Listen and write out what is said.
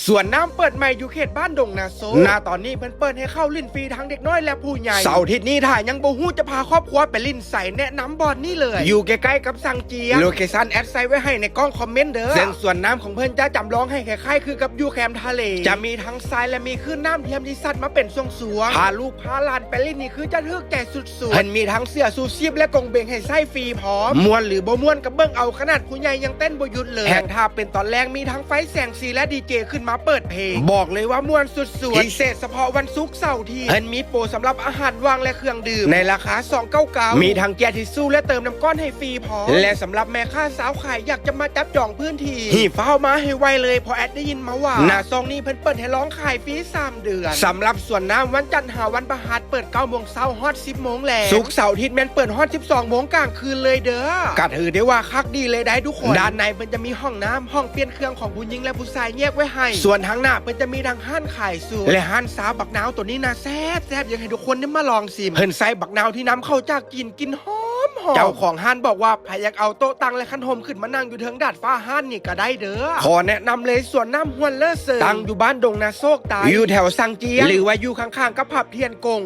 ສວນນ້ຳເປີດໃໝ່ຢູ່ເຂດບ້ານດົງນາໂຊກ ນະຕອນນີ້ເພິ່ນເປີດໃຫ້ເຂົ້າຫຼິ້ນຟຣີທັງເດັກນ້ອຍ ແລະ ຜູ້ໃຫຍ່. ເສົາອາທິດນີ້ ຖ້າຍັງບໍ່ຮູ້ຈະພາຄອບຄົວໄປຫຼິ້ນໃສ ແນະນຳບ່ອນນີ້ເລີຍ. ຢູ່ໃກ້ໆກັບສັງຈຽງ ໂລເຄຊັນແອດໃສ່ໄວ້ໃຫ້ໃນກ້ອງຄອມເມັນເດີ. ເຊິ່ງສວນນ້ຳຂອງເພິ່ນຈະຈຳລອງໃຫ້ຄ້າຍໆຄືກັບຢູ່ແຄມທະເລ. ຈະມີທັງຊາຍ ແລະ ມີຄື້ນນ້ຳທີ່ທຳມະຊາດມາເປັນຊ່ວງໆ. ພາລູກພາຫຼານໄປຫຼິ້ນນີ້ຄືຈະຖືກໃຈສຸດໆ. ເພິ່ນມີທັງເສື້ອຊູຊີບ ແລະ ກົງເບັງໃຫ້ໃຊ້ຟຣີພ້ອມ. ມ່ວນຫຼືບໍ່ມ່ວນກໍເບິ່ງເອົາ, ຂະໜາດຜູ້ໃຫຍ່ຍັງເຕັ້ນບໍ່ຢຸດເລີຍ. ແຖມຖ້າເປັນຕອນແລງ ມີທັງໄຟແສງສີ ແລະ ດີເຈຂຶ້ນມາເປີດເພງ. ບອກເລີຍວ່າມ່ວນສຸດໆ. ພິເສດສະເພາະວັນສຸກເສົາອາທິດ ເພິ່ນມີໂປສຳລັບອາຫານຫວ່າງ ແລະ ເຄື່ອງດື່ມໃນລາຄາສອງເກົ້າເກົ້າ. ມີທັງເຈ້ຍທິດຊູ ແລະ ເຕີມນ້ຳກ້ອນໃຫ້ຟຣີພ້ອມ. ແລະ ສຳລັບແມ່ຄ້າຊາວຂາຍ ຢາກຈະມາຈັບຈອງພື້ນທີ່ ຮີບຟ້າວມາໃຫ້ໄວເລີຍ ເພາະແອດໄດ້ຍິນມາວ່າ ນະຊ່ວງນີ້ເພິ່ນເປີດໃຫ້ລອງຂາຍຟຣີສາມເດືອນ. ສຳລັບສວນນ້ຳ ວັນຈັນຫາວັນພະຫັດເປີດເກົ້າໂມງເຊົ້າຮອດສິບໂມງແລງ. ສຸກເສົາອາທິດແມ່ນເປີດຮອດສິບສອງໂມງກາງຄືນເລີຍເດີ. ກະຖືໄດ້ວ່າຄັກດີເລີຍໄດ໋ທຸກຄົນ. ດ້ານໃນເພິ່ນຈະມີຫ້ອງນ້ຳ, ຫ້ອງປ່ຽນເຄື່ອງຂອງຜູ້ຍິງ ແລະ ຜູ້ຊາຍແຍກໄວ້ໃຫ້. ສ່ວນທາງໜ້າເພິ່ນຈະມີທັງຮ້ານຂາຍຊຸບ ແລະ ຮ້ານຊາບັກນາວ. ໂຕນີ້ນະແຊບໆ ຢາກໃຫ້ທຸກຄົນໄດ້ມາລອງຊິມ. ເພິ່ນໃຊ້ບັກນາວທີ່ນຳເຂົ້າຈາກຈີນ ກິ່ນຫອມໆ. ເຈົ້າຂອງຮ້ານບອກວ່າ ໃຜຢາກເອົາໂຕະຕັ່ງ ແລະ ຄັນຮົ່ມຂຶ້ນມານັ່ງຢູ່ເທິງດາດຟ້າຮ້ານນີ້ກໍໄດ້ເດີ. ຂໍແນະນຳເລີຍ ສວນນ້ຳຮວນເລີເຊີ ຕັ້ງຢູ່ບ້ານດົງນາໂຊກໃຕ້ ຢູ່ແຖວສັງຈຽງ ຫຼືວ່າຢູ່ຂ້າງໆກັບຜັບທຽນກົງ.